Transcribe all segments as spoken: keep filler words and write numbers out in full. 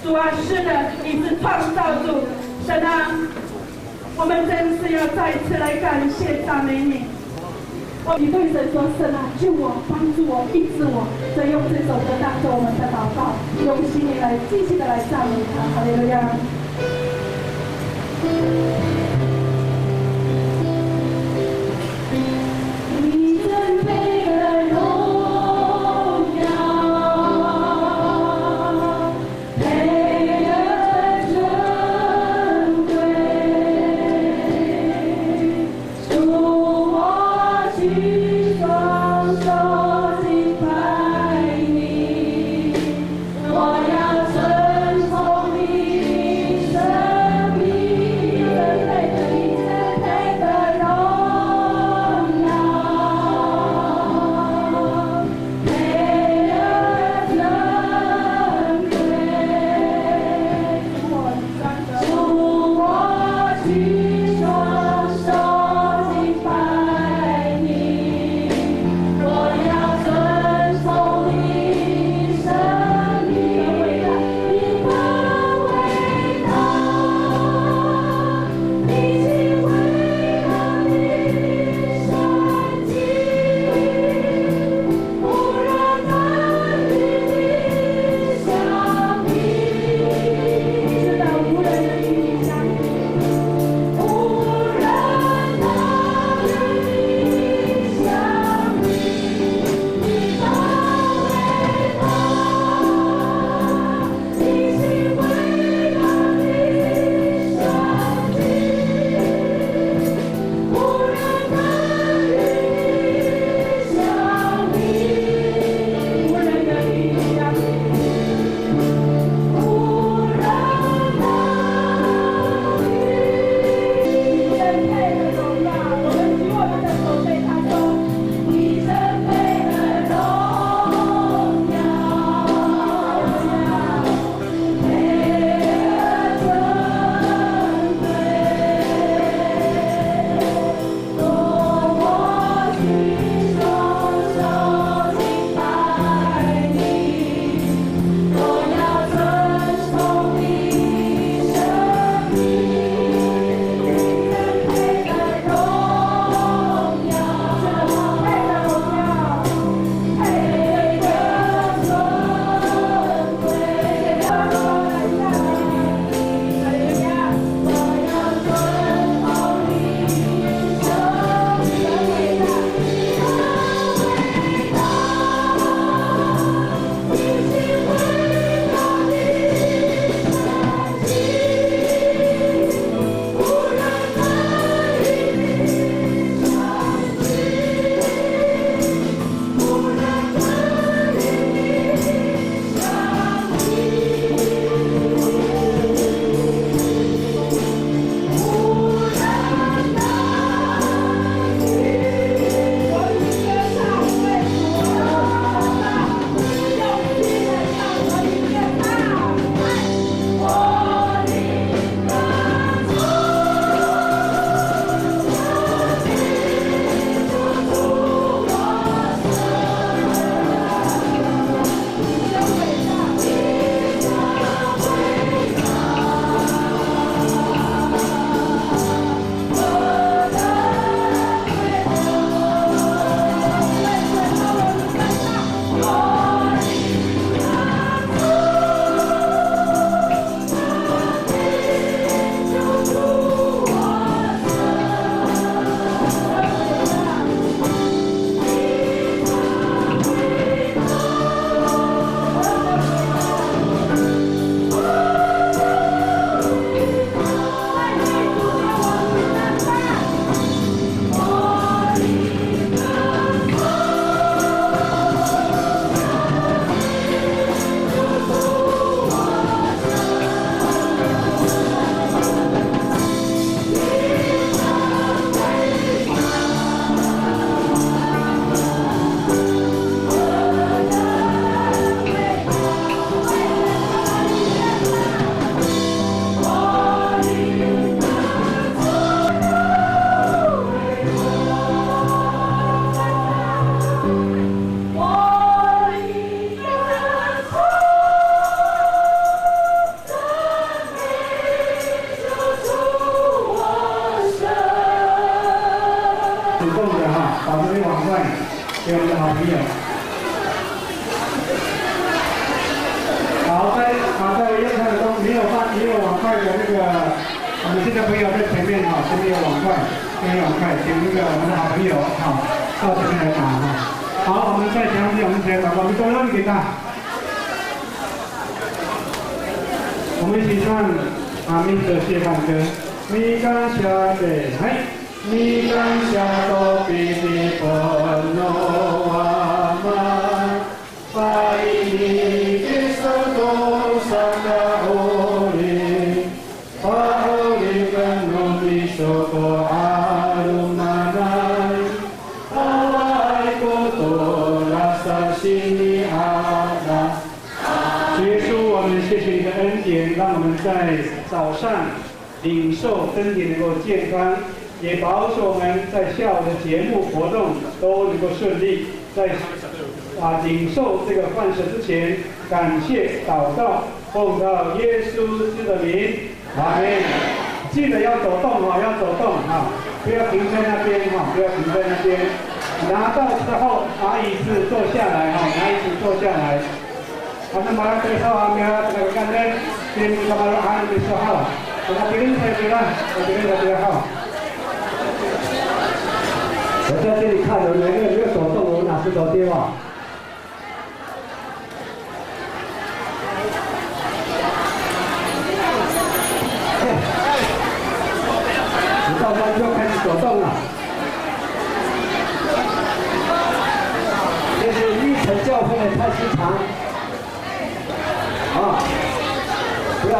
主啊，是的，你是创造主，神啊，我们真是要再次来感谢赞美你。我们对神说，神啊，救我，帮助我，医治我。所以用这首歌当作我们的祷告，用心灵来继续的来赞美他。哈利路亚。我们的好朋友。好，在，好，在我右看的都没有放，没有碗筷的那个，我们这个朋友在前面哈，这边有碗筷，这边有碗筷，请那个我们的好朋友哈，到前面来拿哈。好，我们再讲一遍，我们再祷告，我们都让你给他。我们一起唱阿明的谢饭歌。你感谢的，嗨。 你感谢都比你烦恼啊嘛，把你的手都撒到火里，把火里跟努比手过阿鲁玛奈，阿拉爱过多拉萨西尼阿拉。主耶稣，我们谢谢你的恩典，让我们在早上 领受身体能够健康，也保守我们在下午的节目活动都能够顺利。在，啊，领受这个饭食之前，感谢祷告，奉靠耶稣基督的名，阿门。记得要走动哦，要走动啊，不要停在那边哈，不要停在那边。拿到之后，拿椅子坐下来哈，拿椅子坐下来。 Ano mala to saw a mira, tangkakan, tim kamaro'an miso haw. Makapiling sa itira, makapiling sa itira haw. 我在这里看有人没有走动，我拿石头丢啊。你到那就开始走动了。这是玉成教会的菜市场。 啊，不要，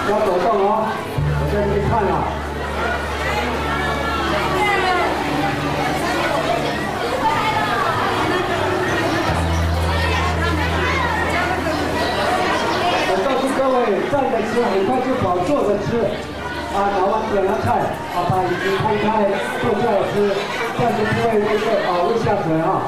不要走动哦，我在这里看啊。我告诉各位，站着吃很快就饱，坐着吃啊，拿碗点了菜啊，把椅子摊开，坐下来吃，这样就不会胃，啊，胃下垂啊。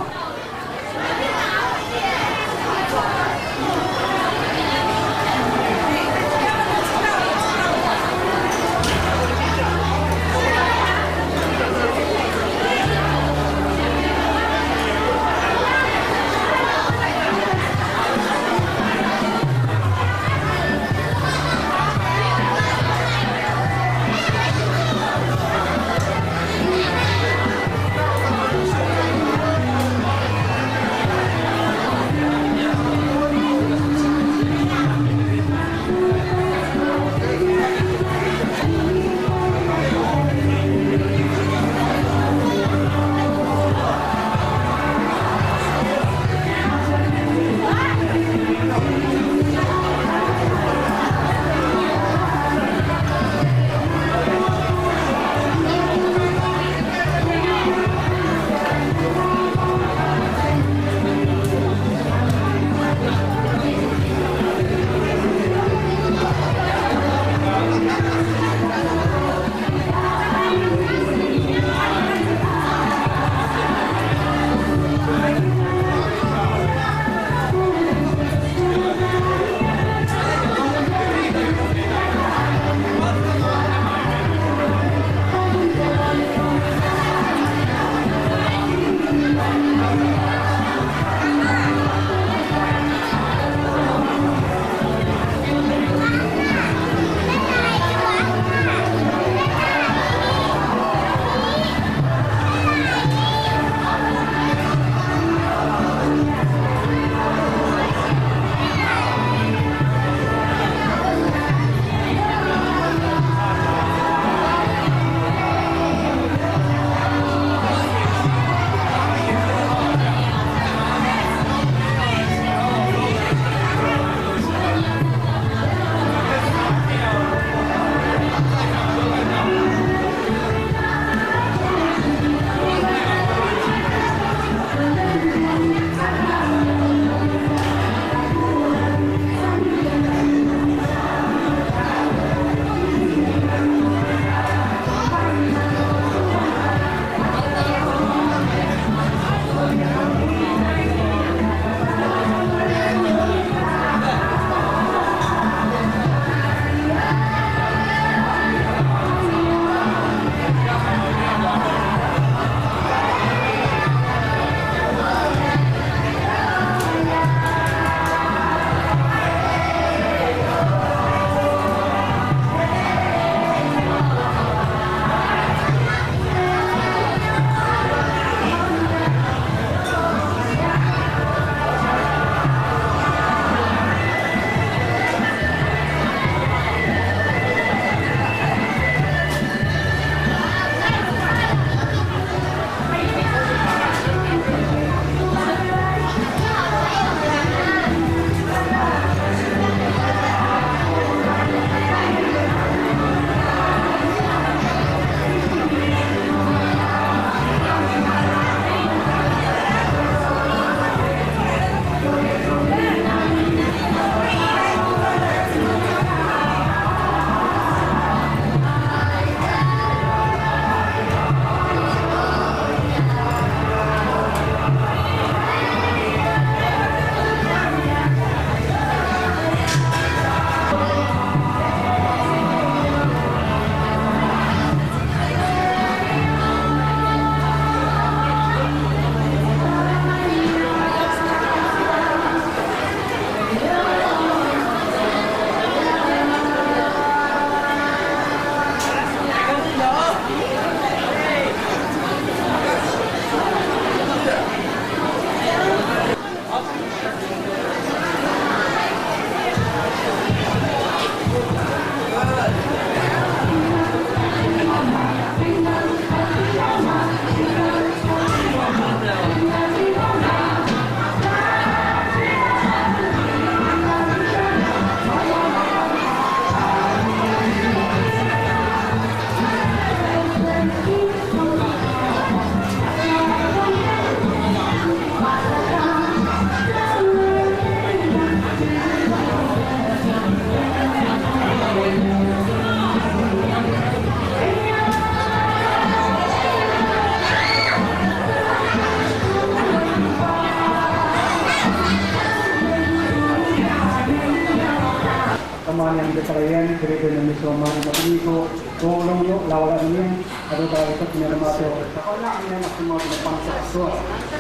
Maniyam katalayan, kiri ko no miso maniyam matini ko, o longlo lawla niyam, ato kala ito niyam mato, sakona niyam mato mato pangsa so,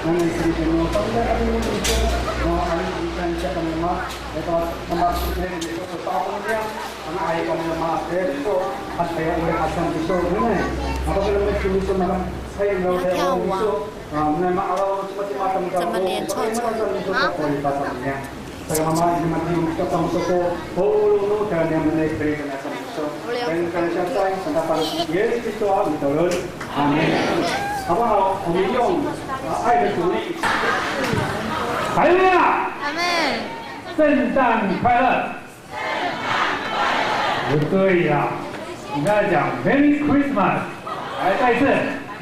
nanay kiri ko no, pangsa kami no miso, no, ani, ani, ani, siya kami ma, ito, kami miso, ko, sa, ko, niyam, ana, ay, kami ma, ito, at, ay, ay, asam miso, nanay, ako kami miso, maniyam, ay, no, ay, miso, a, nanay, ma, awa, cima, cima, tama, 咱们连凑凑。好。 好不好？我们用，啊，爱的鼓励。哈利路亚！阿们。圣诞快乐！不对呀，你刚才讲 Merry Christmas，来，再一次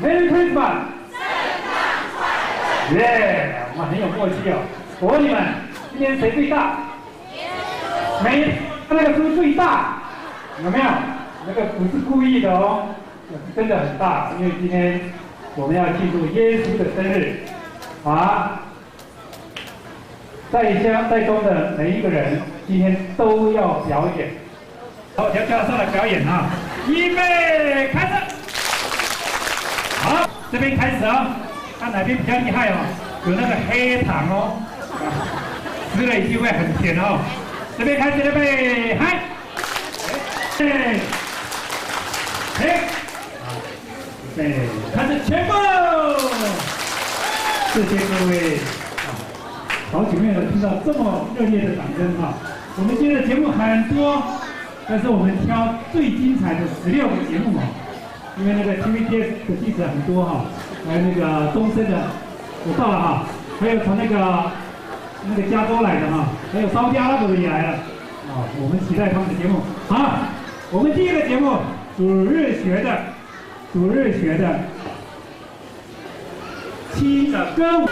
Merry Christmas。 耶，我们很有默契哦。我问你们，今天谁最大？没，那个是不是最大？有没有？那个不是故意的哦，真的很大，因为今天我们要庆祝耶稣的生日啊。在乡在中的每一个人今天都要表演。 好，要介绍的表演啊，预备，开始。好，这边开始啊，看哪边比较厉害哦，有那个黑糖哦，吃了一定会很甜哦。这边开始，预备，嗨，嘿，嘿，好，预备，开始，全部。谢谢各位啊，好久没有听到这么热烈的掌声哈。我们今天的节目很多， 但是我们挑最精彩的十六个节目哦，因为那个 T V B S 的记者很多哈，还有那个东森的，我到了哈，还有从那个，那个加州来的哈，还有沙烏地阿拉伯的也来了，哦，我们期待他们的节目。好，我们第一个节目，主日学的，主日学的 七的歌舞。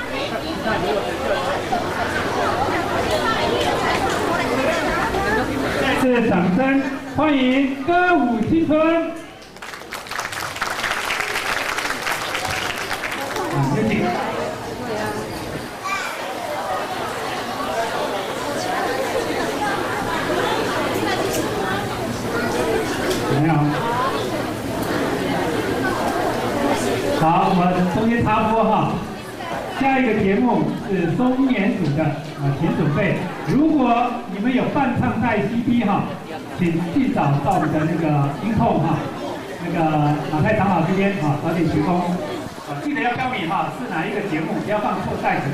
再次掌声欢迎歌舞青春。啊，有请。 没有。好，我们中间插播哈。下一个节目是松年组的，啊，请准备。如果你们有伴唱带 C D 哈，请尽早到我们的那个音控哈，那个马太长老这边啊，早点提供。 啊，记得要标明哈，是哪一个节目，不要放错袋子。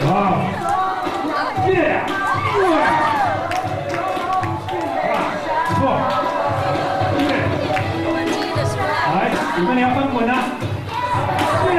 哇，耶，哇，不错，耶。来，你们要翻滚了。 耶！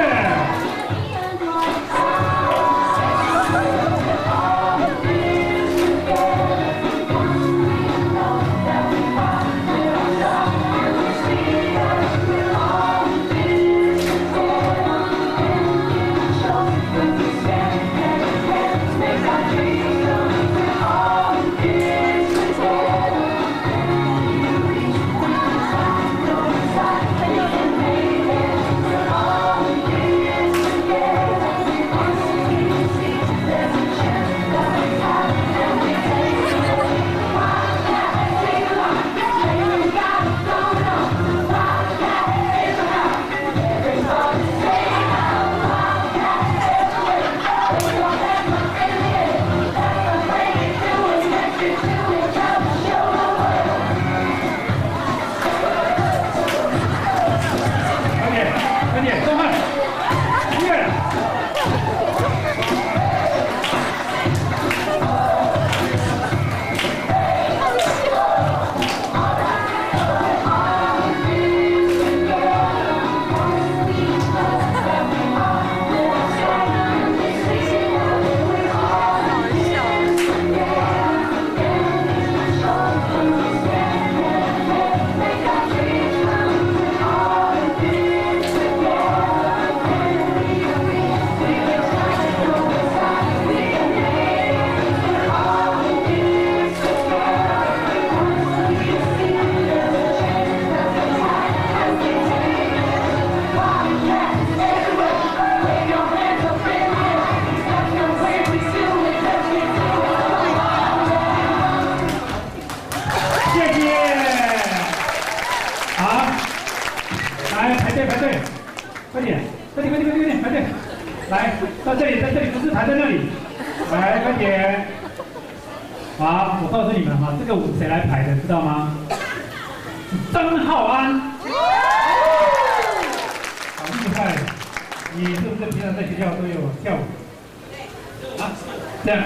谢谢。好，来排队排队，快点，快点，快点，快点，快点，排队。来，到这里，在这里，不是排在那里。来，快点。好，我告诉你们哈，这个舞谁来排的，知道吗？是张浩安。好厉害！你是不是平常在学校都有跳舞？ 啊，这样。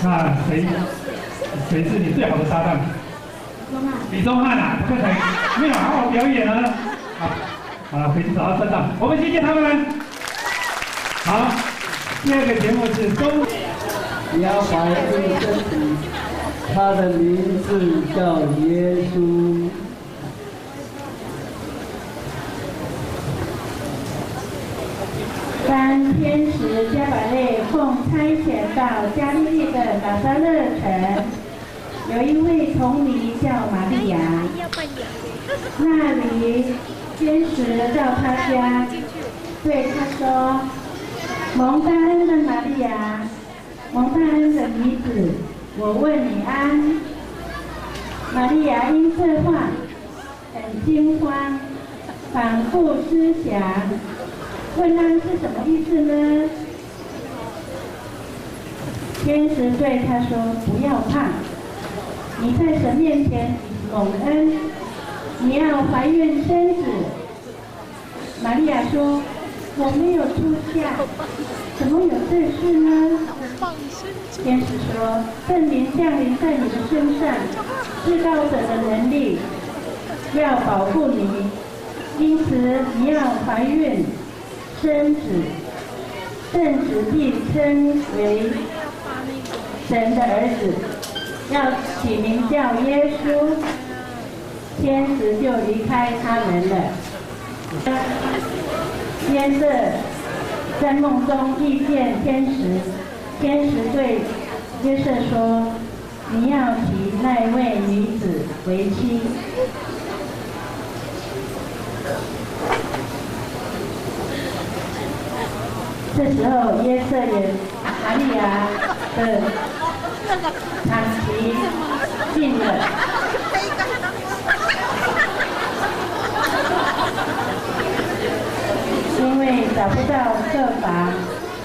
那谁，谁是你最好的搭档？李宗翰啊，刚才没有好好表演啊。好，好了，回去找他算账。我们谢谢他们。好，第二个节目是中。你要怀疑身体，他的名字叫耶稣。 当天使加百列奉差遣到加利利的拿撒勒城，有一位童女叫玛利亚。那里天使到她家，对她说：“蒙大恩的玛利亚，蒙大恩的女子，我问你安。”玛利亚因这话 很惊慌，反复思想，问安是什么意思呢？天使对她说：“不要怕，你在神面前蒙恩，你要怀孕生子。”玛利亚说：“我没有出嫁，怎么有这事呢？”天使说：“圣灵降临在你的身上，至高者的能力要保护你，因此你要怀孕生子，圣子必称为神的儿子，要起名叫耶稣。”天使就离开他们了。约瑟在梦中遇见天使，天使对约瑟说：“你要娶那位女子为妻。”这时候约瑟也，玛利亚的产期近了，因为找不到客房，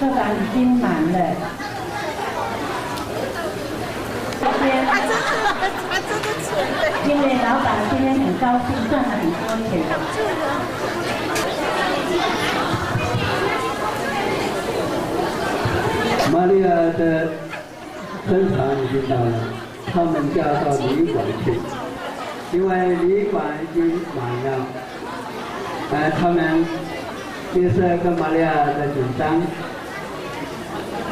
客房已经满了。 这边，因为老板今天很高兴，赚了很多钱。玛利亚的生产已经到了，他们就要到旅馆去，因为旅馆已经满了。 呃，他们约瑟跟玛利亚的紧张，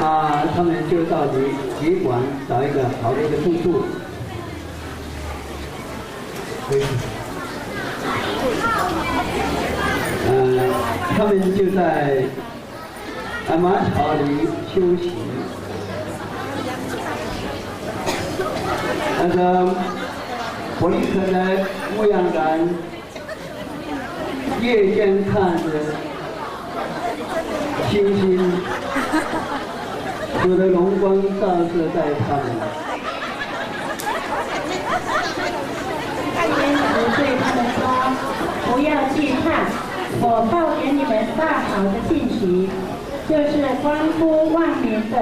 啊，他们就到旅，旅馆找一个好的一个住处。呃，他们就在 啊，马槽里休息。那个伯利恒的牧羊人夜间看着星星，主的荣光照射在他们。天使对他们说：“不要惧怕，我报给你们大好的信息，就是关乎万民的。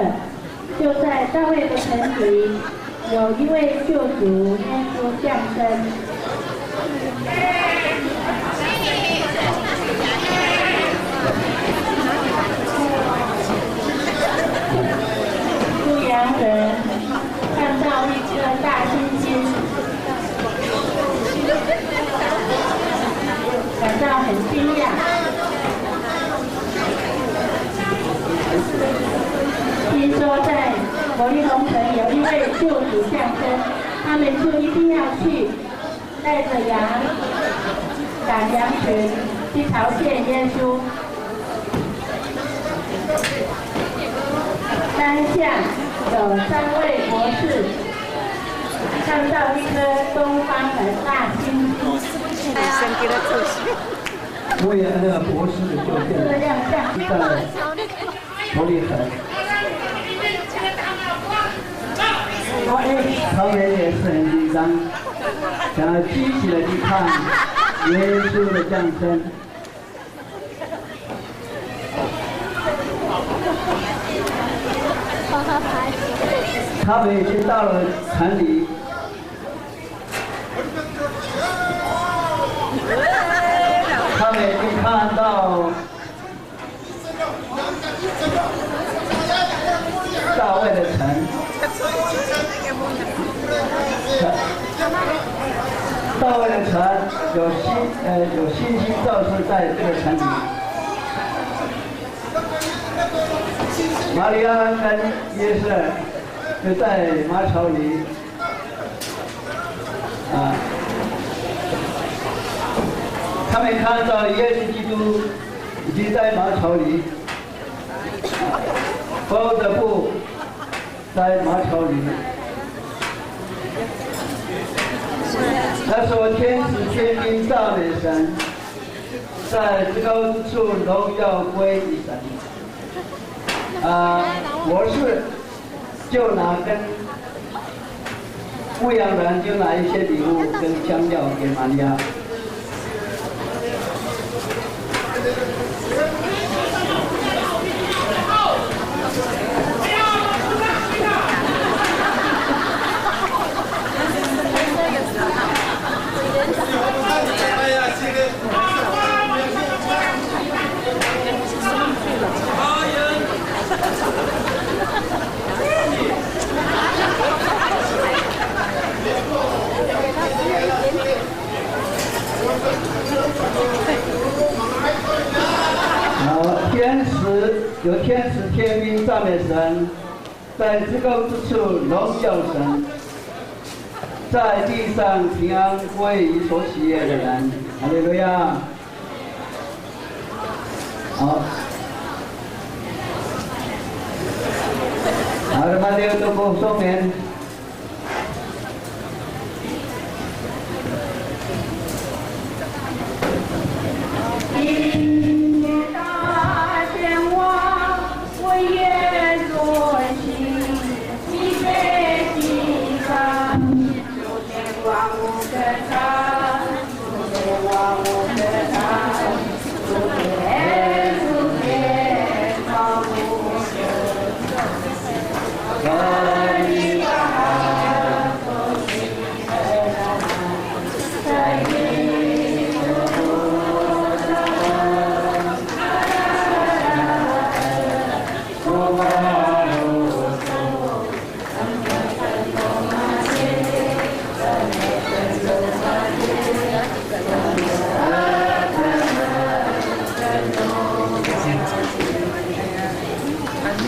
就在大卫的城里，有一位救主耶稣降生。”牧羊人看到一颗大星星， 感到很惊讶。听说在伯利恒城有一位救主降生，他们就一定要去，带着羊、赶羊群去朝见耶稣。 山下有三位博士看到一颗东方的大星星。牧羊的博士就见到在伯利恒。他们也是很想要积极的去看耶稣的降生。他们已经到了城里，他们已经看到 大卫的城，大卫的城有星，呃，有星星照射在这个城里。玛利亚跟约瑟就在马槽里 啊，他们看到耶稣基督已经在马槽里，包着布在马槽里。那时候天使天兵赞美神，在至高之处荣耀归于神。啊，博士 就拿跟牧羊人就拿一些礼物跟香料给玛利亚。好，天使，有天使天兵赞美神，在至高之处荣耀神，在地上平安归于所喜悦的人。哈利路亚！ 好。好，那么就通过说明。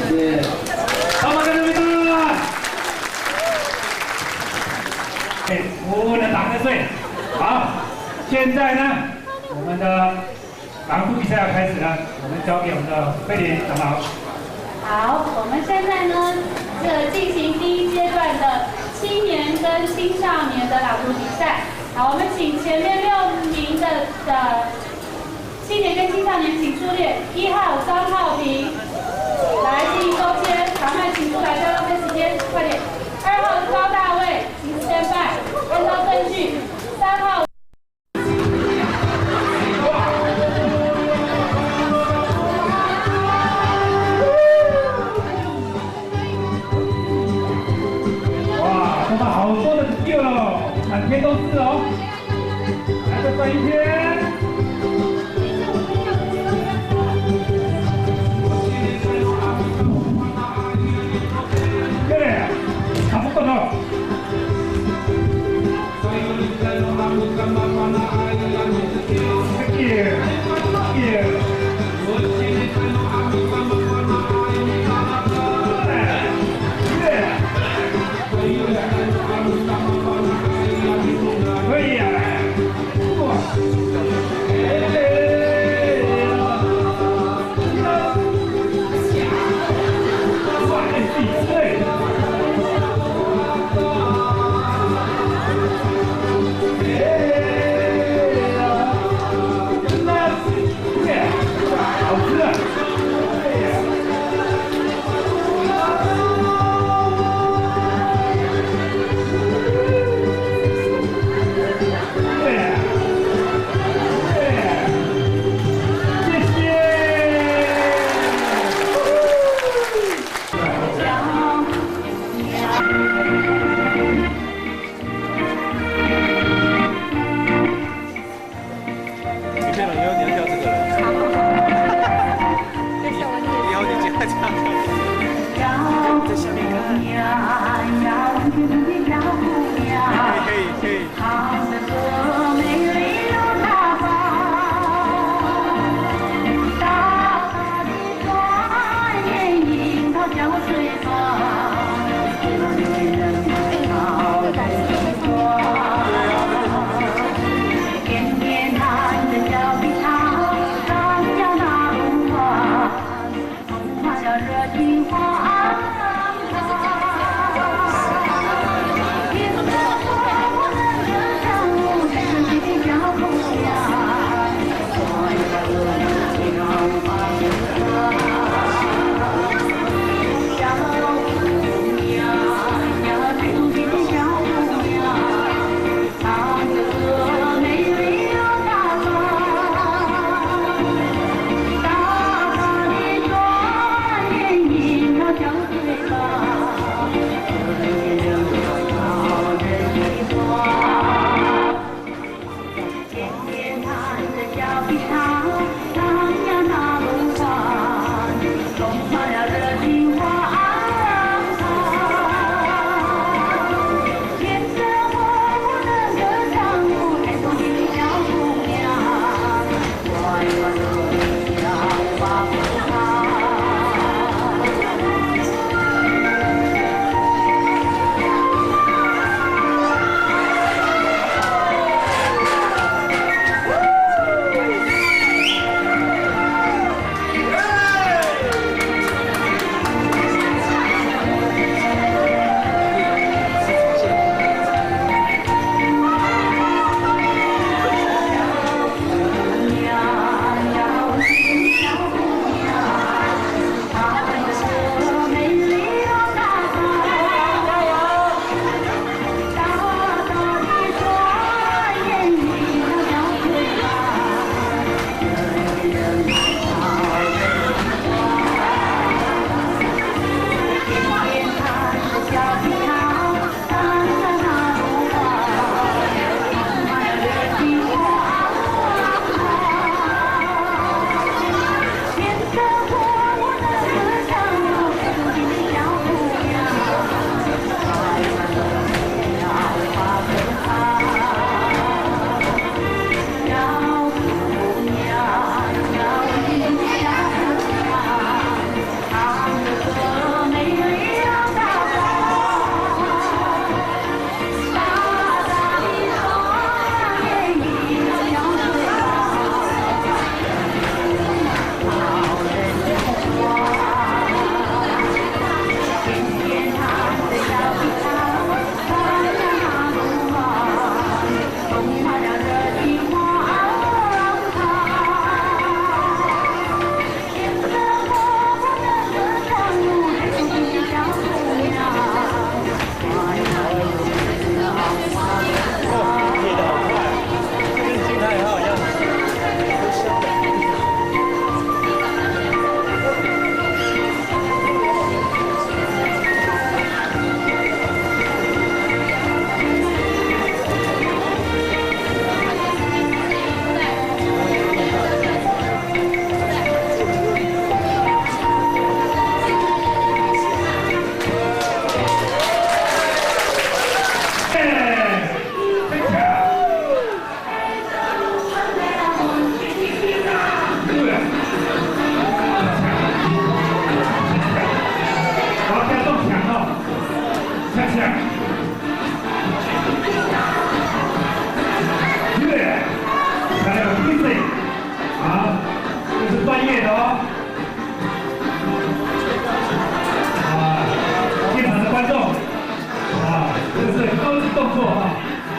谢谢。好，我们的掌声。好，现在呢，我们的 朗读比赛要开始了，我们交给我们的慧莲长老。好，我们现在呢，这个进行第一阶段的青年跟青少年的朗读比赛。好，我们请前面六名的，的青年跟青少年请出列，一号张浩平，来，请中间，赶快请出来，不要浪费时间，快点。二号高大卫，请stand by，按照顺序。三号 哇，他们好多的girl哦，满天都是哦。来，再转一圈。对，差不多了。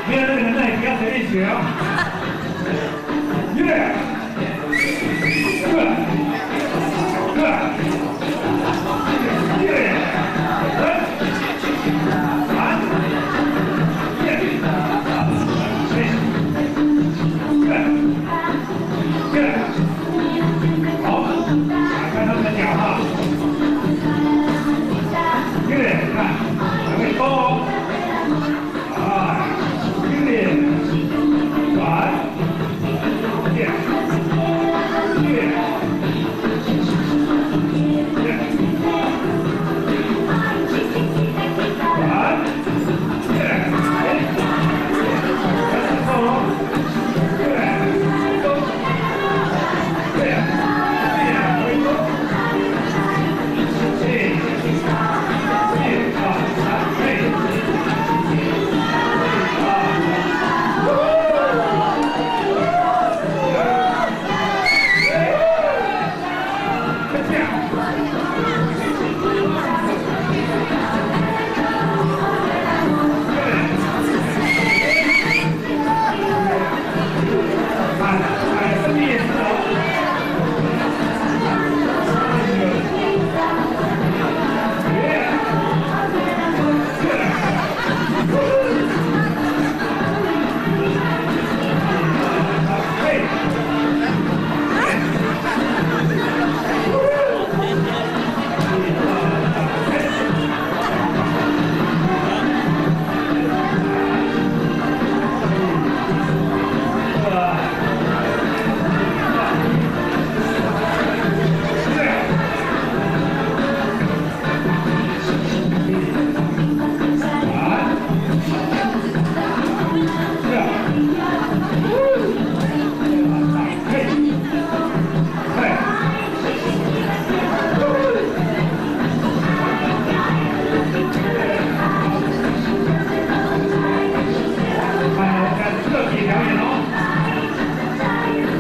没有那个能耐，不要随便学啊。预备，过来，过来，预备，来，三，一，二，三，四，过来，过来。好，来看他们的脚哈。预备，看，还会动哦。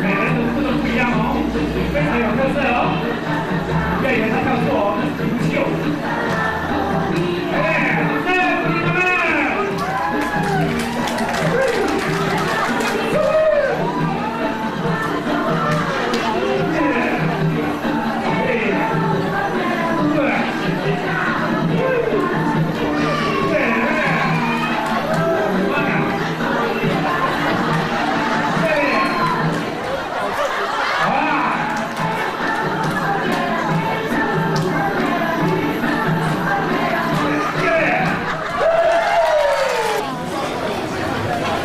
每个人的动作都不一样哦，非常有特色哦。要有人跳错哦，那是不秀。哎，掌声鼓励他们。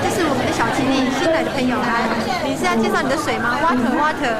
这是我们的小精灵，新来的朋友，来，你是要介绍你的水吗？Water，water。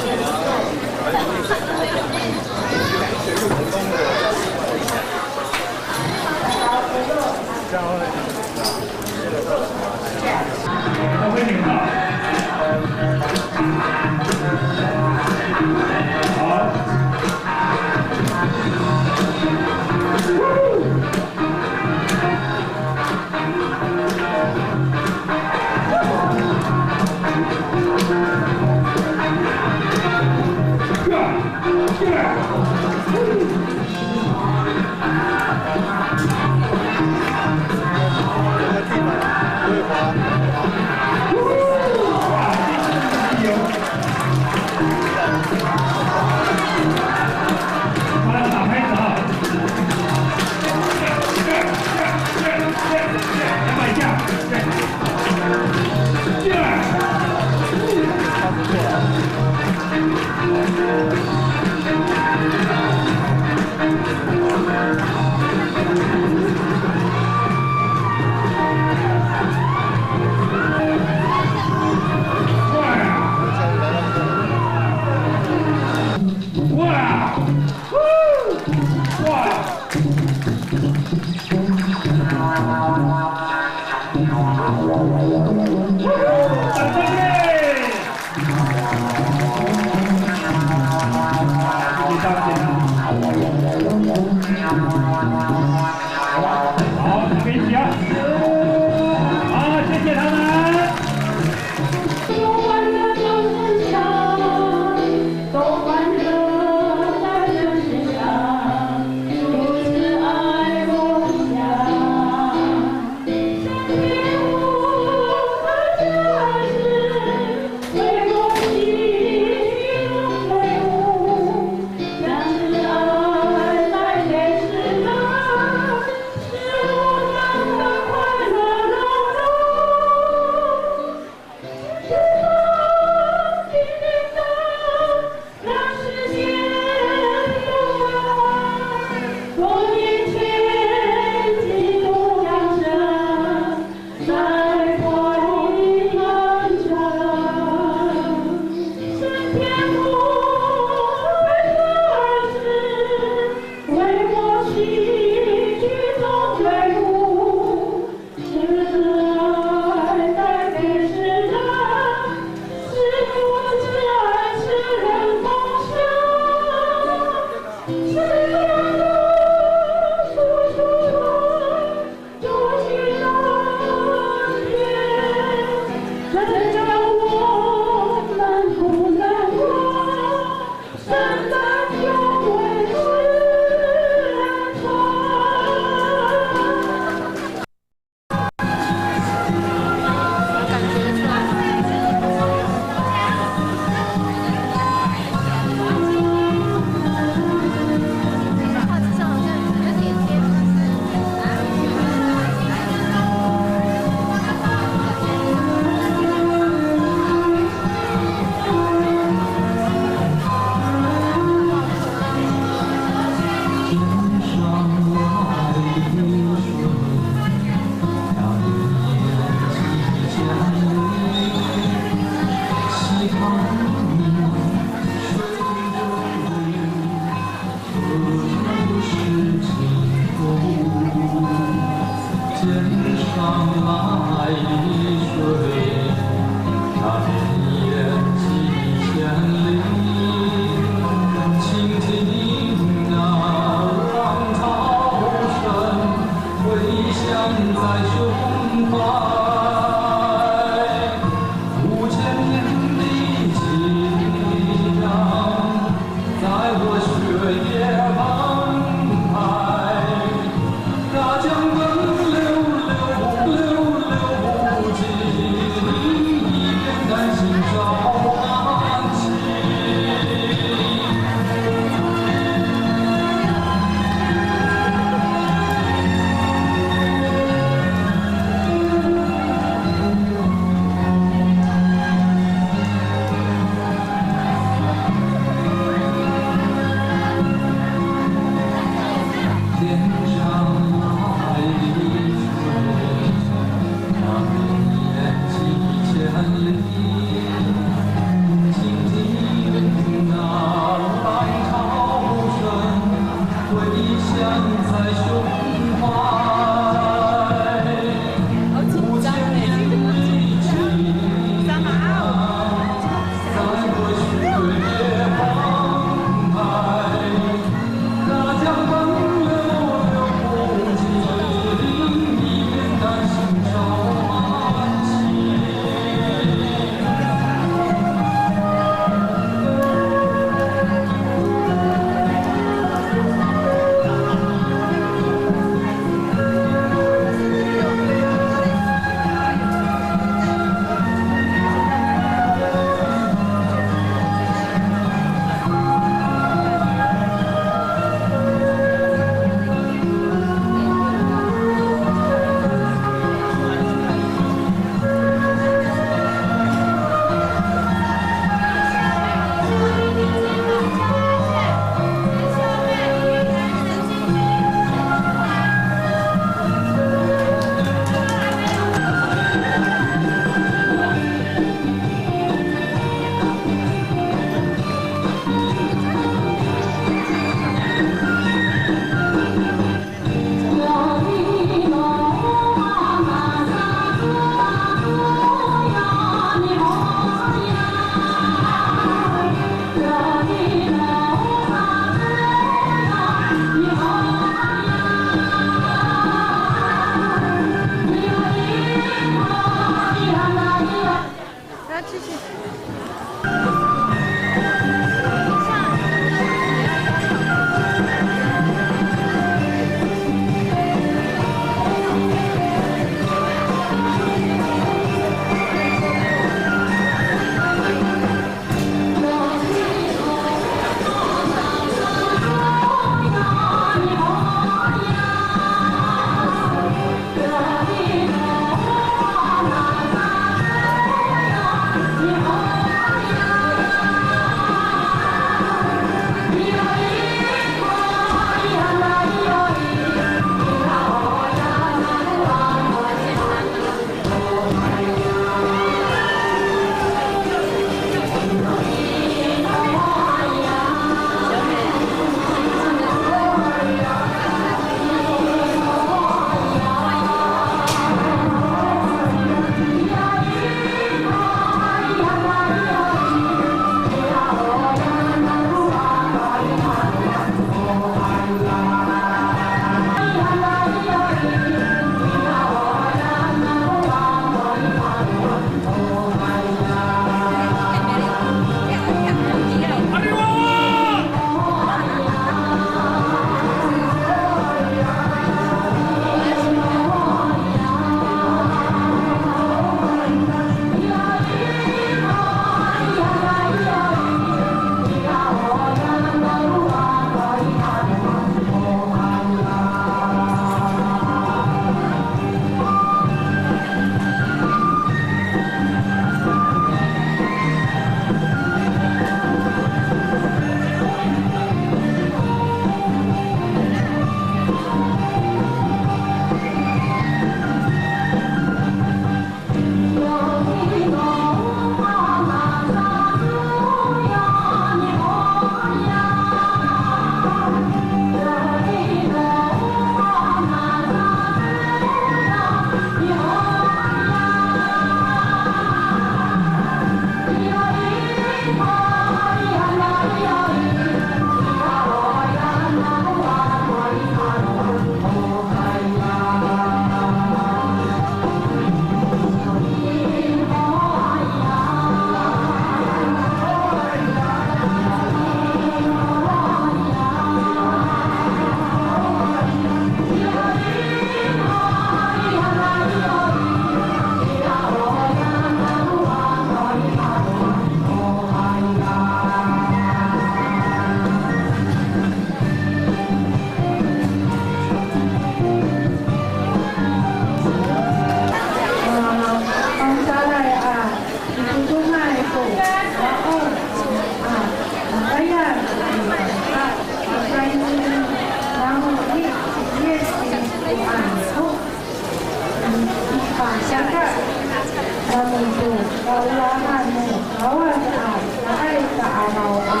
Kaolahan no Kawas a nga'ay ka'araw a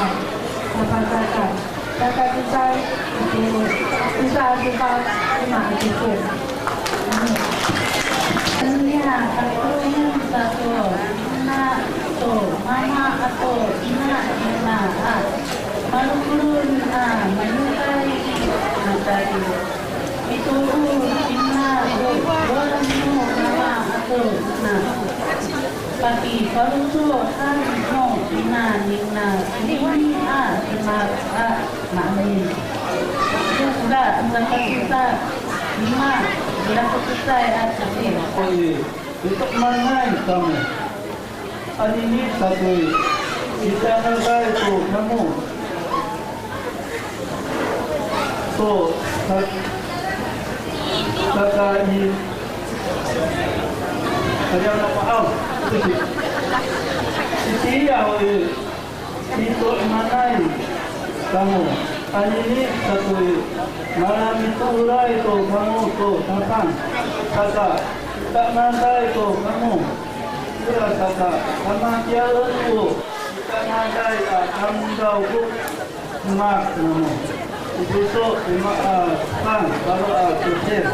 sapacakat, sakacecay, itini, tosa a cefang, lima a cefang. Oniya, tatolongen sato, ina to mama ato ina, ina a malokolon a mayokay i matali. Mitoor cima ko sowal no mama ato ina. Pakifaloco' han no ina ningra konini a demak a maemin. Saka, saka, saka, lima, ira ko cecay a cecay. Ito manay kamo. Anini sato i, mita'angay to kamo to sa-, saka i, kaya na paaw. Itiya i, ito manay kamo. Anini sato i, mala mitooray to kamo to Tapang. Saka, mita'angay to kamo. Ira saka, kamatiyaen ko mita'angay a tamdaw ko demak namo. Ipiso, lima a san, paro a cecay.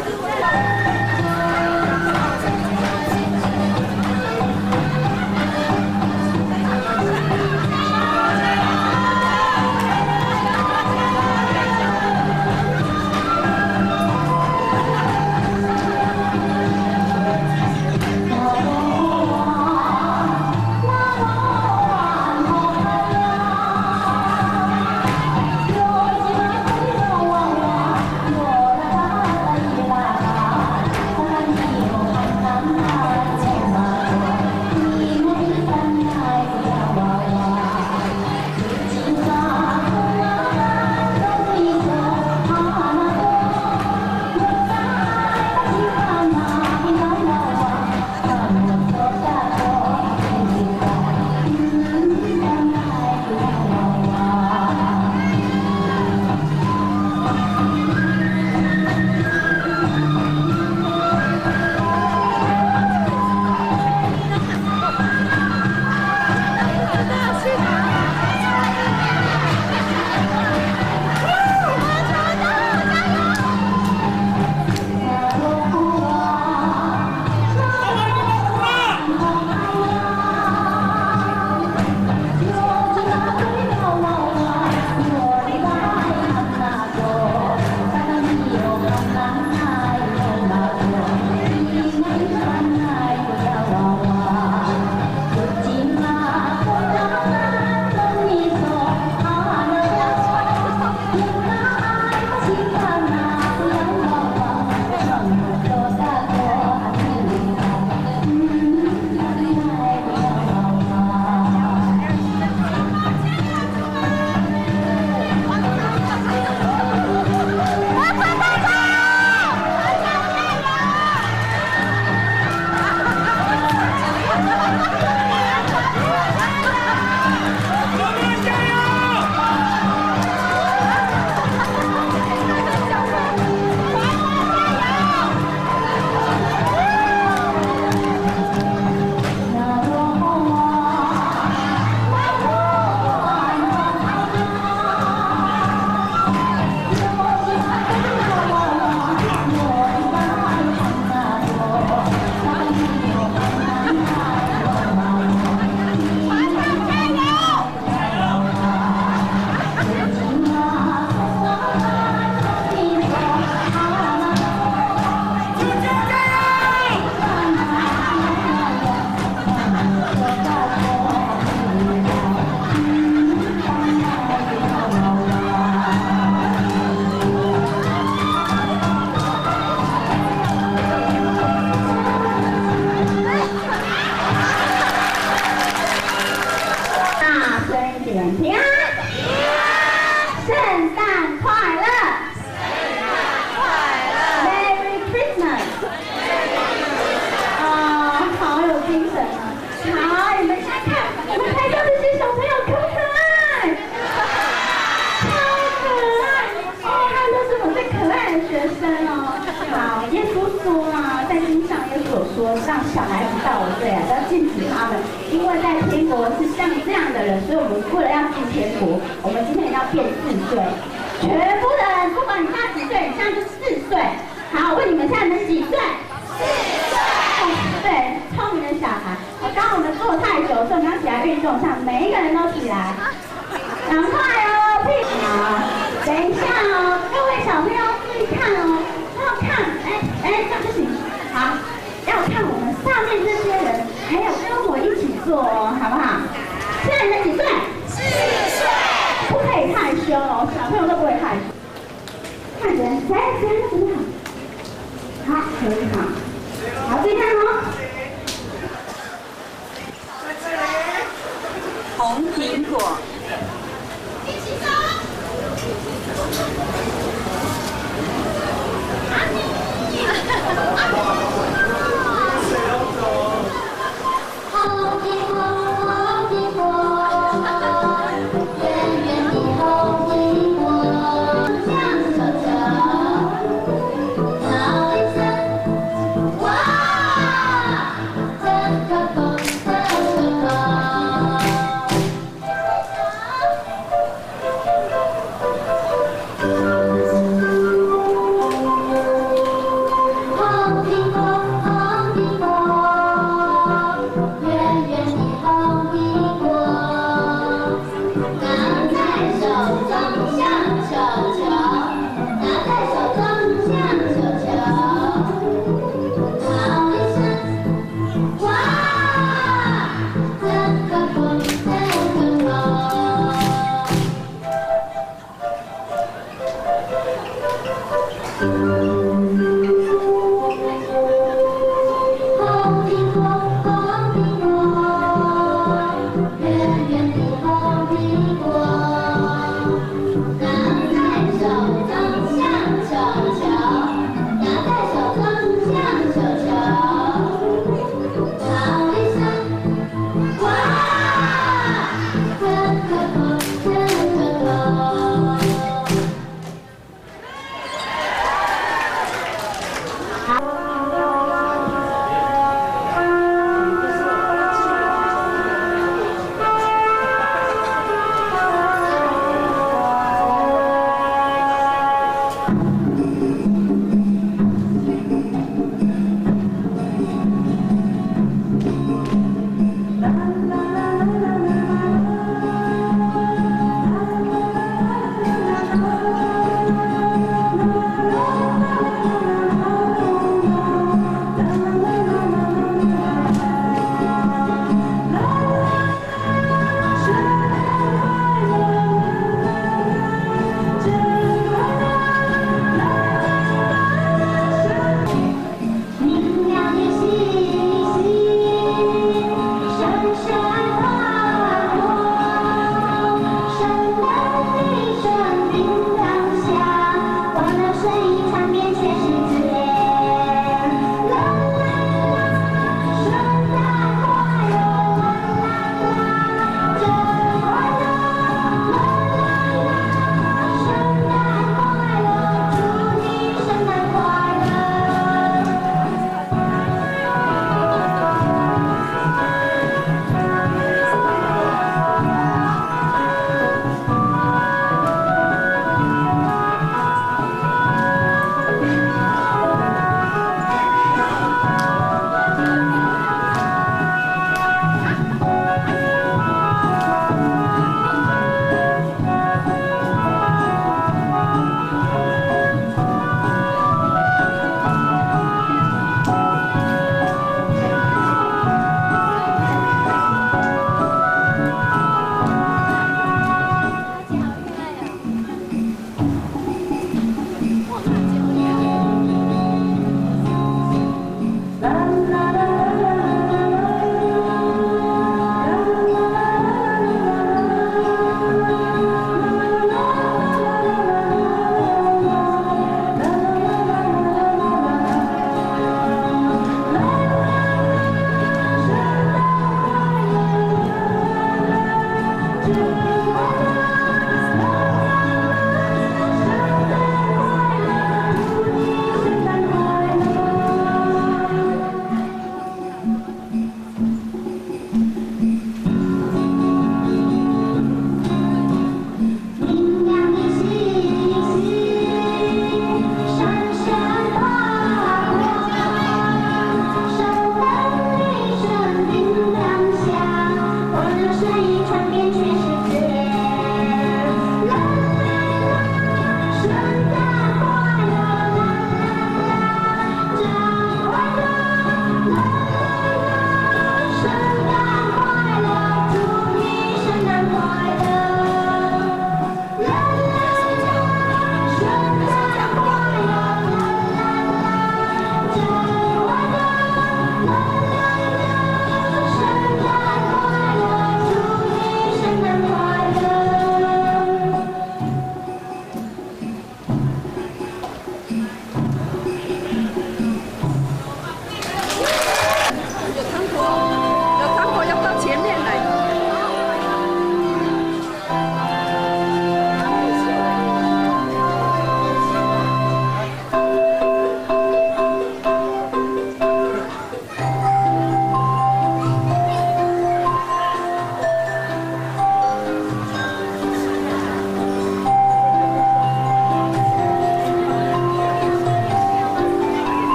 让小孩子到我这里来，要禁止他们，因为在天国是像这样的人，所以我们为了要进天国，我们今天要变四岁。全部的人，不管你大几岁，你现在就四岁。好，问你们现在能几岁？四岁。对，聪明的小孩。刚刚我们坐太久，所以我们要起来运动一下，每一个人都起来。 赶快哦，屁股。好，等一下哦，各位小朋友注意看哦，要看，哎，哎，这样不行。好，要看我们上面这些人，还有跟我一起做哦，好不好？现在你们几岁？四岁。不可以害羞哦，小朋友都不会害羞。看人，谁，谁，怎么样？好，可以，好。好，注意看哦。 红苹果。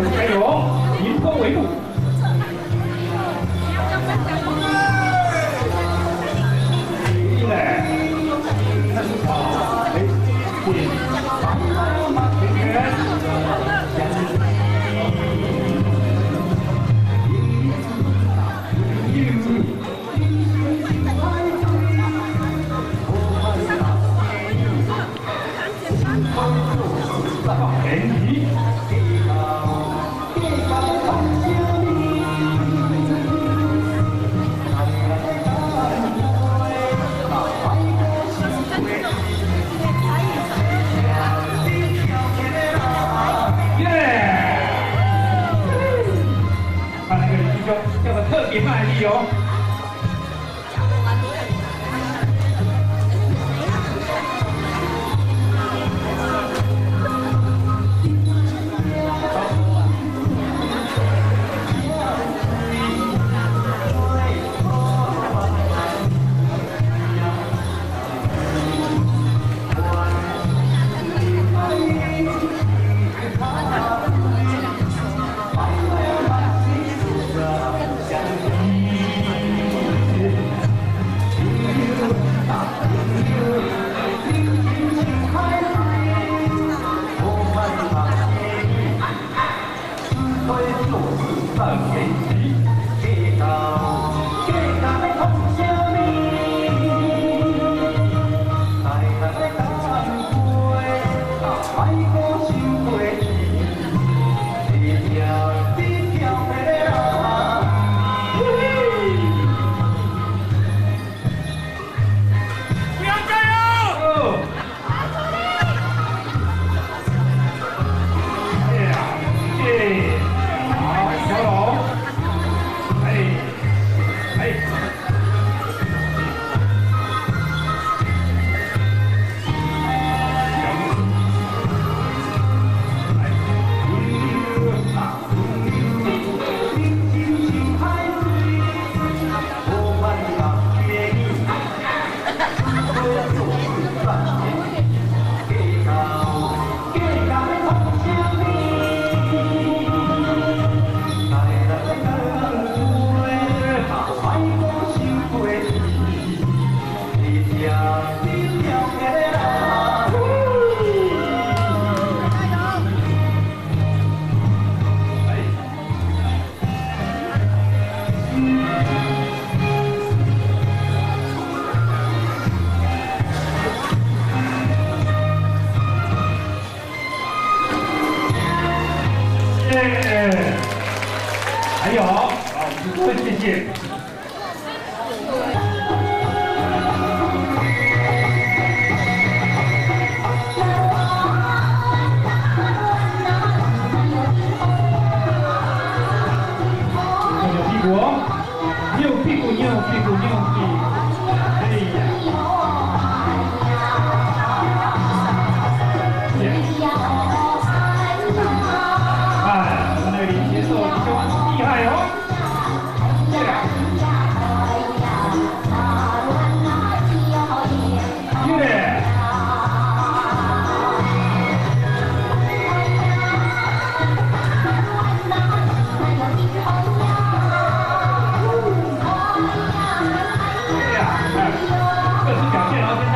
加油，以攻为攻。耶！看那个李师兄跳得特别卖力哦。耶！还有，好，我们各位谢谢。扭屁股哦。 扭屁股，扭屁股，扭屁股。哎呀。哎，我们那个林先生就很厉害哦。耶。 各自表现，然后现在。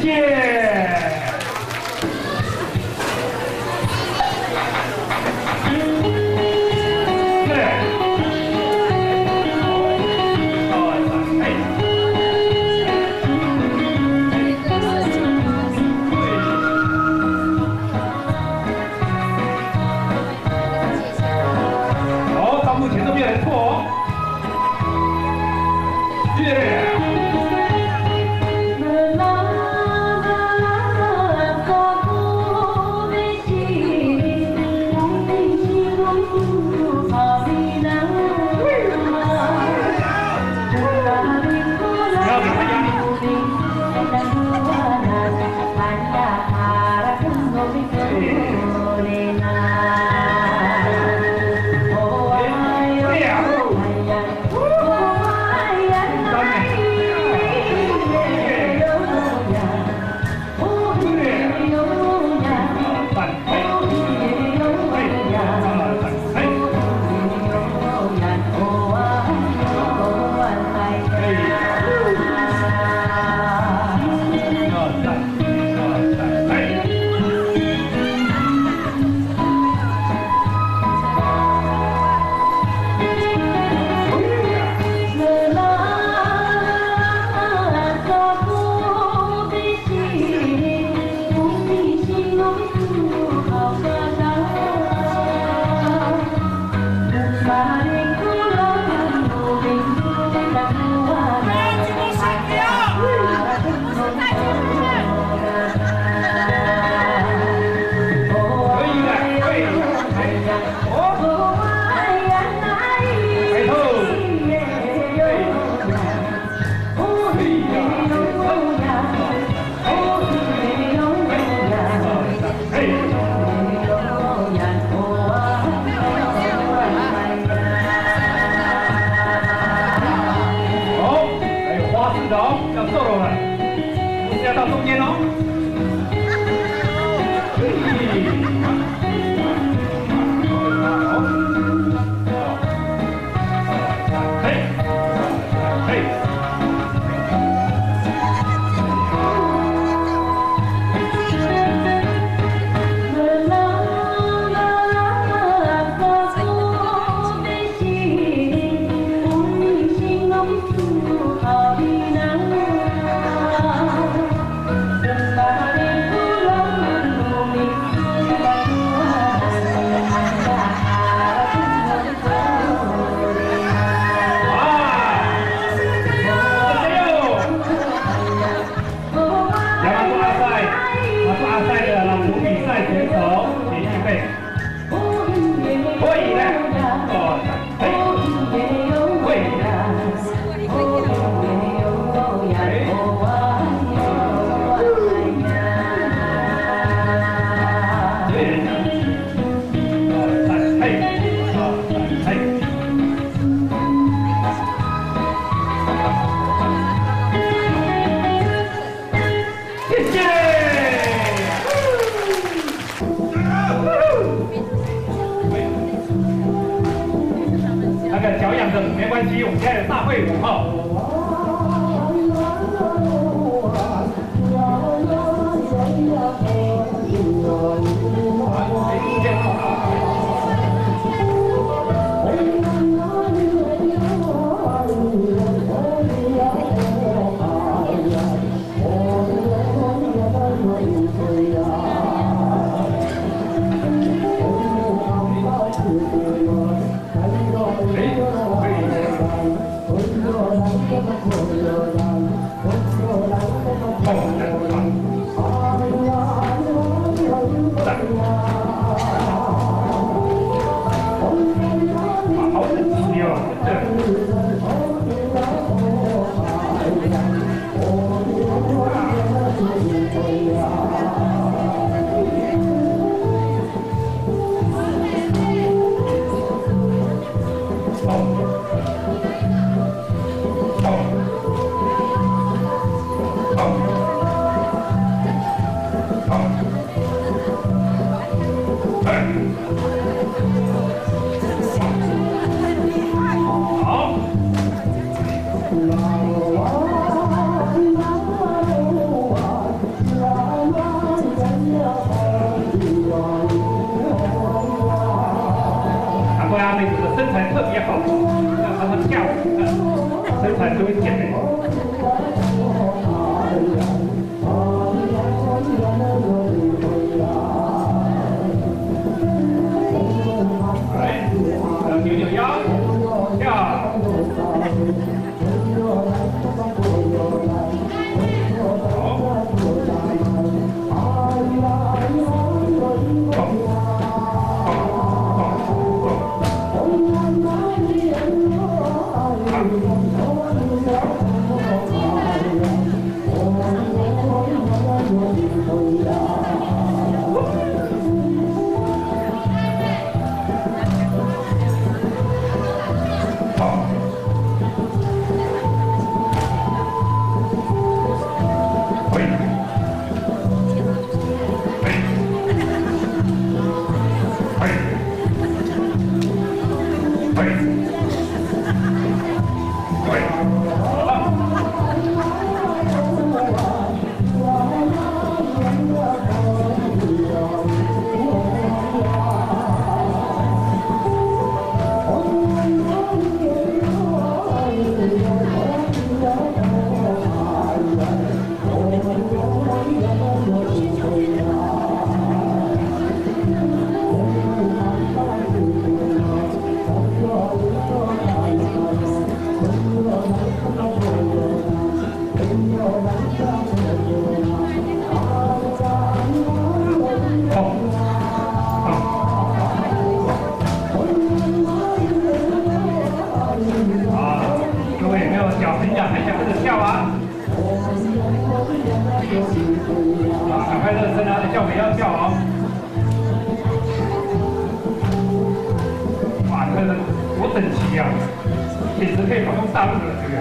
耶！耶！哦，哎。 好，到目前都没有人错哦。耶！不要给他压力。 可以了，可以了。哦。抬头。 好，还有花式的哦，要solo了，不是要到中间哦。嘿，好，好，嘿，嘿。 哇！加油！要让阿塞，让阿塞的朗读比赛选手，请预备。可以了。哦，嘿，可以了。哎。对。 谢谢。那个脚痒的没关系，我们现在有大会舞哈。好。好，让他们跳舞，身材就会减肥。来，扭扭腰，跳。 啊，各位有没有脚很痒，很想跟着跳啊？啊，赶快热身啊，跳舞也要跳哦。哇，你看多整齐啊！ 简直可以访问大陆了，这个。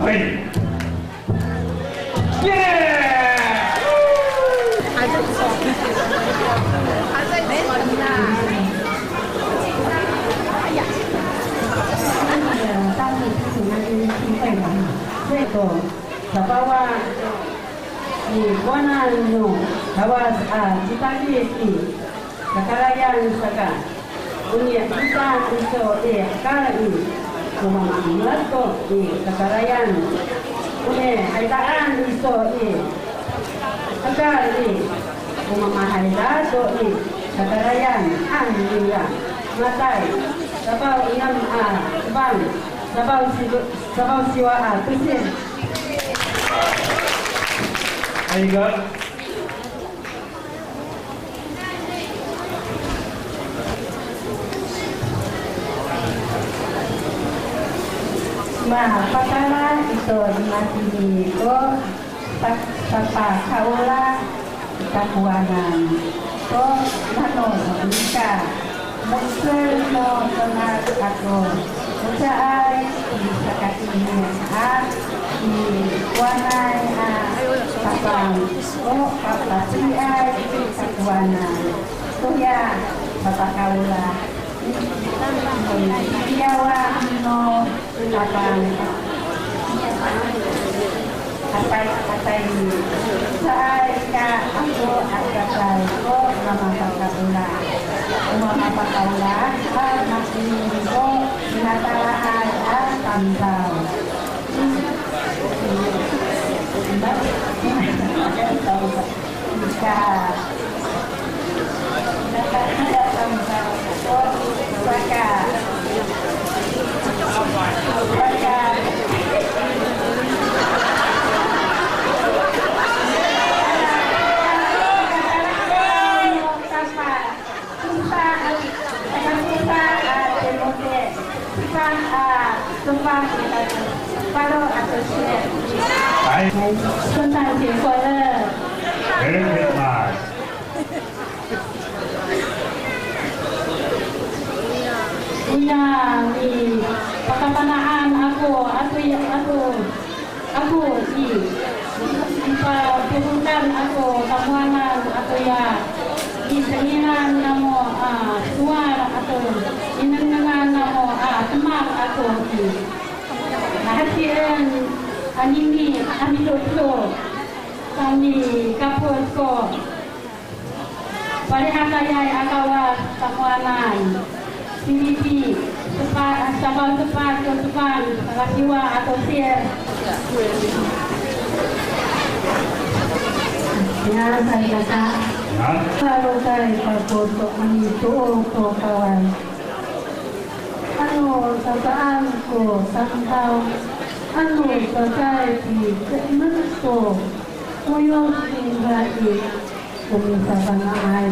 可以。耶！还在转，还在转呐。哎呀，那个当地批评那些批评的哈，那个 Safawan i kowanan no Kawas a citakit i kakarayan saka, o ni'etan iso i hekal i, o mama'angal to i kakarayan. O nihaydaan iso i hekal i, o mamahayda to i kakarayan, han nira. Matay, safaw enem a tefang, safaw si-, safaw siwa a tosil. 还有一个。 Mapakala ito i matini ko sa-, sapakaolah i takowanan to nano nika. Mo^cel no sowal ako, o caay i sakatini a i kowanay a tapang ko pa-, paciay i takowanan. Toya sapakaolah i, i, i kiyawan no tapang. Atay, atay ni. Caay ka ako a cacay ko mamapakaolah. O mamapakaolah a matini ko minatalaay a tamdaw. Nika. Saka, saka, saka, 圣诞节快乐。Merry Christmas. Ina, nipakafana'an ako, ato, ato, ako i, nipapohokan ako tamowanan atoya i, tengilan namo a sowal ato, i nengnengan namo a demak ako i, mahatien anini a midoedo. Samikapot ko palihakayay a kawas tamowanan. Filipi, sepat, safaw sepat ko sefang, sakasiwa ato sir. Ya, salikaka. Ya. Lalokay kako to a mitoor to Kawas. Ano sasaan ko tamdaw, ano sasay pike'emen to koyos ningra i, o misafanga'ay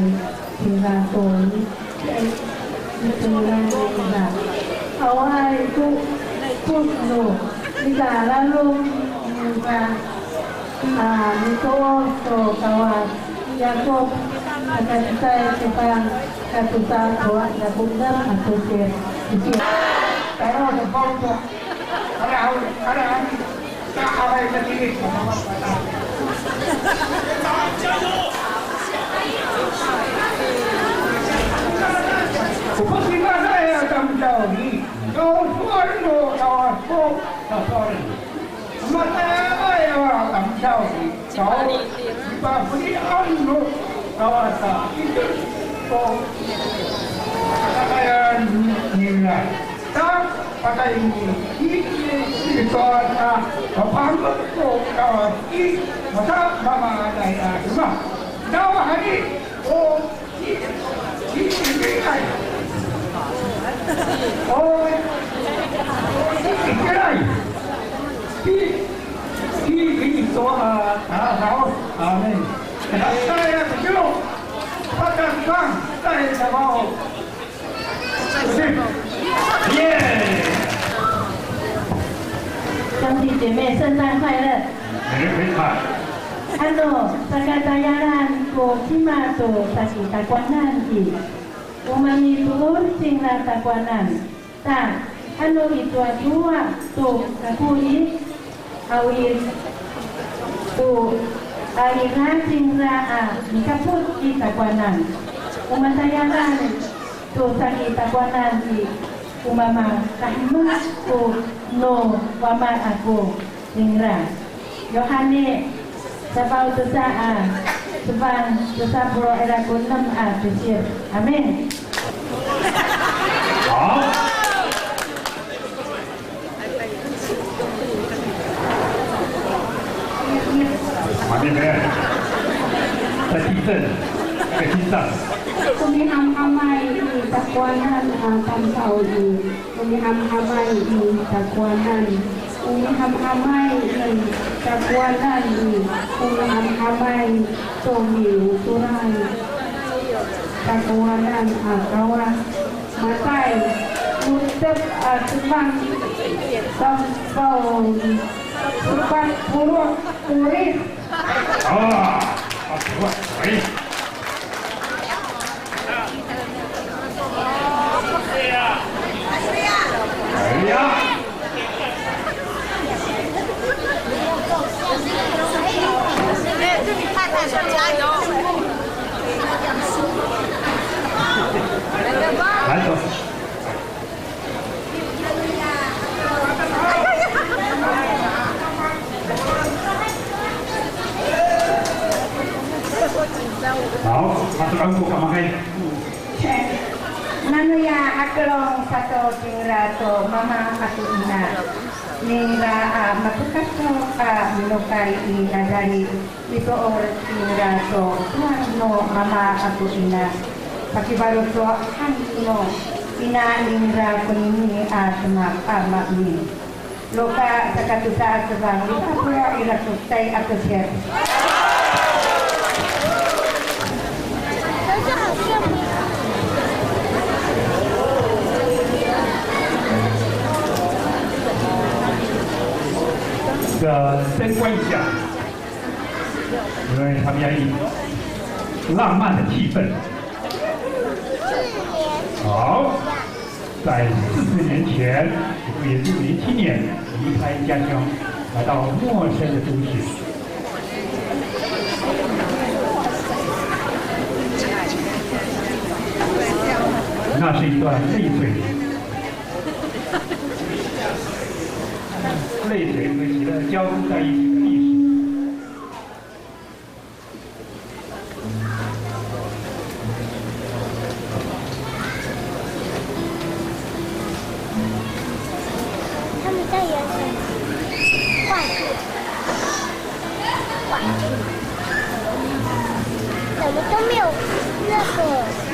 cingra to ni, e, mitooray ningra. Awaay ko epoc no mikalalong ningra a mitoor to Kawas. Yakop, saka cecay, sifang, saka tosa, tosa, saka enem, ato sir. Sisiw. Taro, sa, bawto. Ara, ara, ara, sa, aray, matilis. O pasifana'ay a tamdaw i, kawas no, kawas ko, kawas. Matayalay a tamdaw i, caay pipafelian no Kawas a, ito ko katakayan ningra. Ta, patayni i, ito a, papahemek ko Kawas i, mata mamaanay a demak. Nawhani, o, i, i, i, ay. O, i, i, ay. Ci, ci Kristo a, a, raos. Amin. Saya kecil. Patang bang, saya sama. 耶！兄弟姐妹，圣诞快乐！Merry Christmas！Ano sakatayalan ko cima to saki takowanan i, o mamitoor cingra takowanan. Ta, ano icowacowa to kako i, awi to a ira cingra a mikapot i takowanan. O matayalan to saki takowanan i, o mamakahemek ko no wama ako cingra. Yohane, safaw tosa a, sefang tosa polo' ira ko enem a tosir. Amin. 好。Amin. Sa Titan, sa Titan. O mihamhamay i takowanan a tamdaw i. O mihamhamay i takowanan. O mihamhamay i takowanan i. O mihamhamay to miocoray takowanan a Kawas. Matay, mo^tep a cefang, safaw sepat polo' poris. A, sepat polo' poris. Haw, haw, haw, haw. Nanoya hakelong sato cingra to mama ato ina. Ningra a matokaso a minokay i Nazali, mitoor cingra to sowal no mama ato ina. Pakifaloco'an no ina ningra konini a demak a maemin. Loka saka tosa a cefang, lima polo' ira ko cecay a tosir. 的灯光下，因为他们要以浪漫的气氛。好。 在四十年前，一位原住民青年离开家乡，来到陌生的都市。那是一段泪水，泪水和喜乐交织在一起的历史。怎么都没有那个？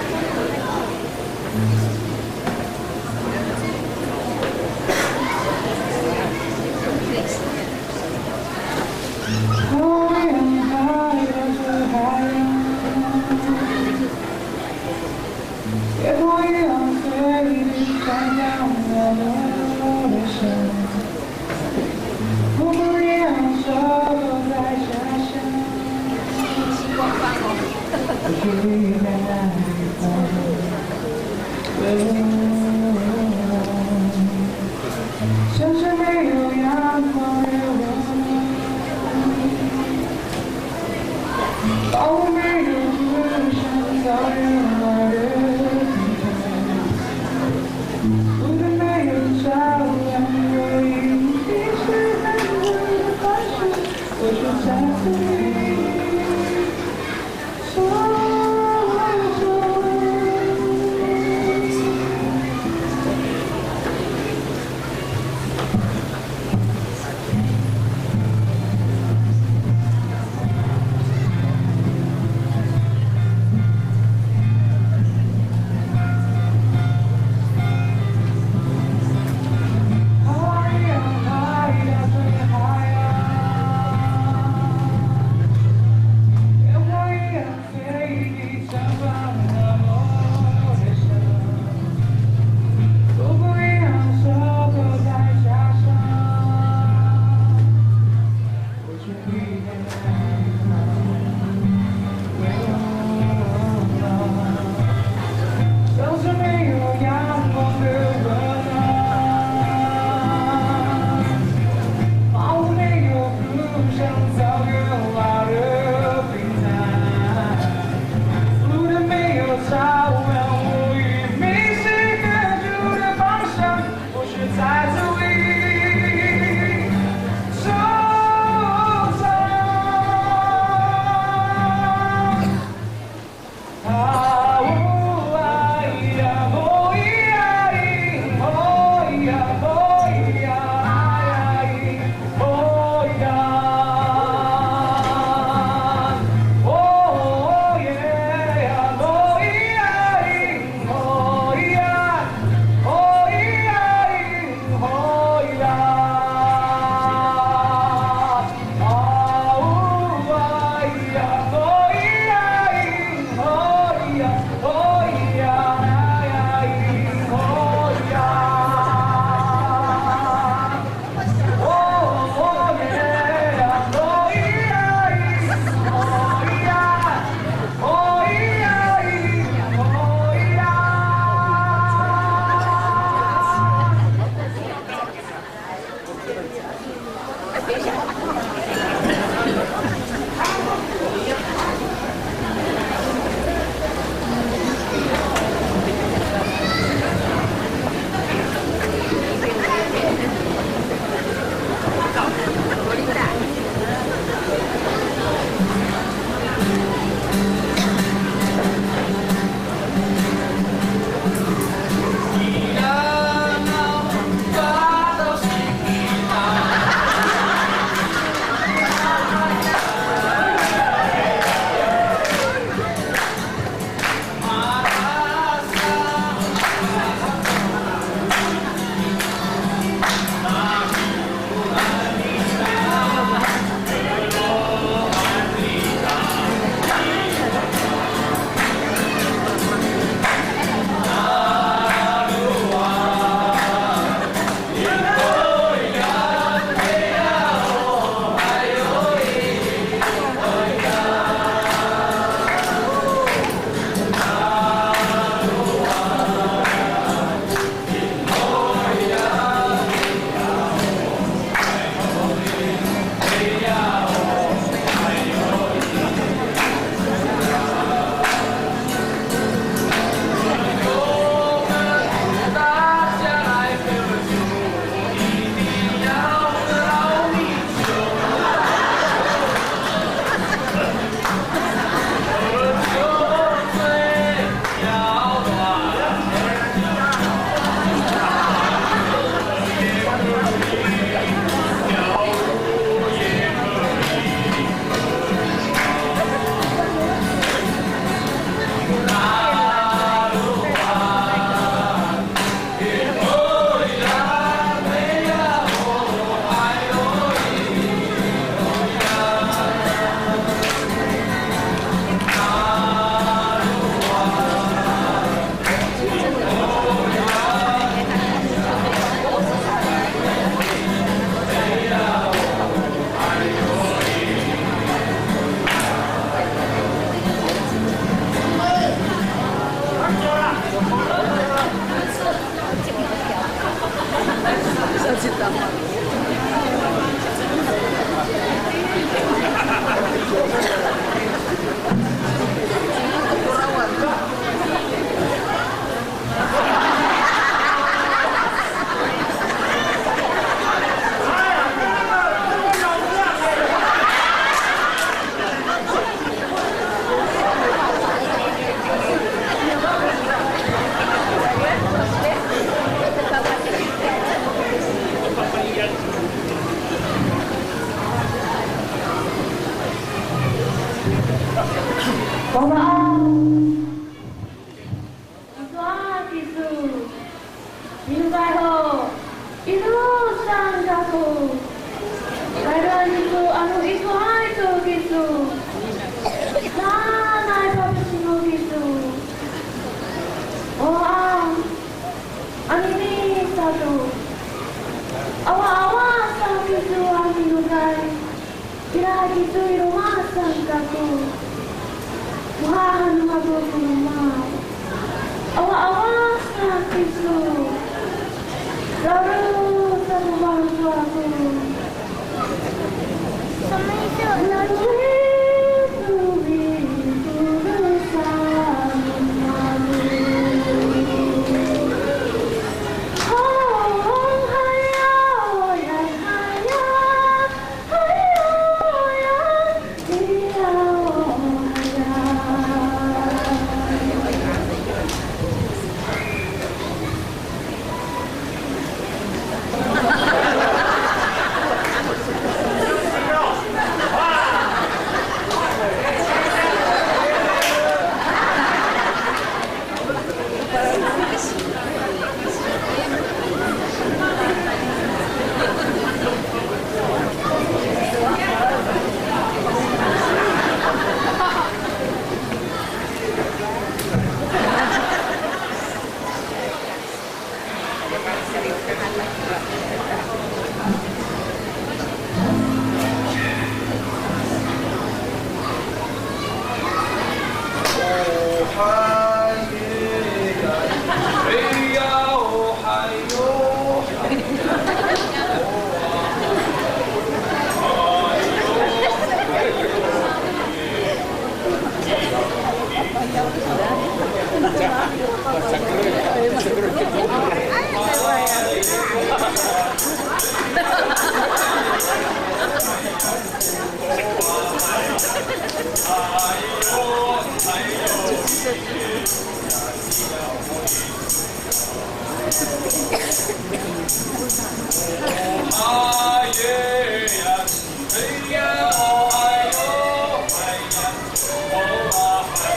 Wawa aw, icowaay kiso. Minokay ho, ido saan kako. Tayra niso ano icowaay to kiso. Nanay papecimo kiso. Wawa aw, anini sato. Awaawaan sa kiso a minokay. Ira kiso i loma' saan kako. Moha han no mako ko loma'. Awaawaan sa kiso. Raro sa ko faloco' ako.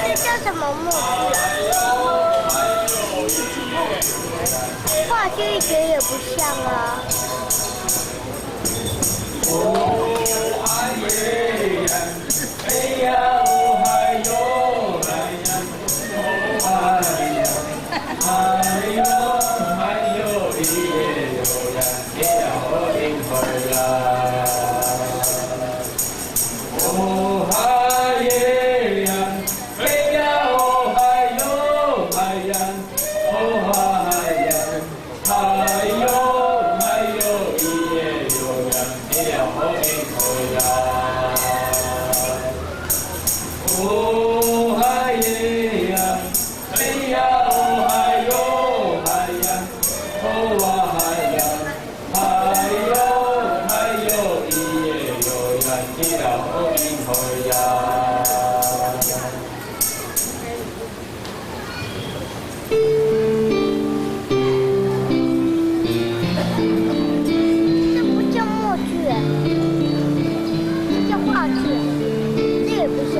这叫什么木具啊？话剧一点也不像啊。这不叫默剧，这叫话剧，这也不像。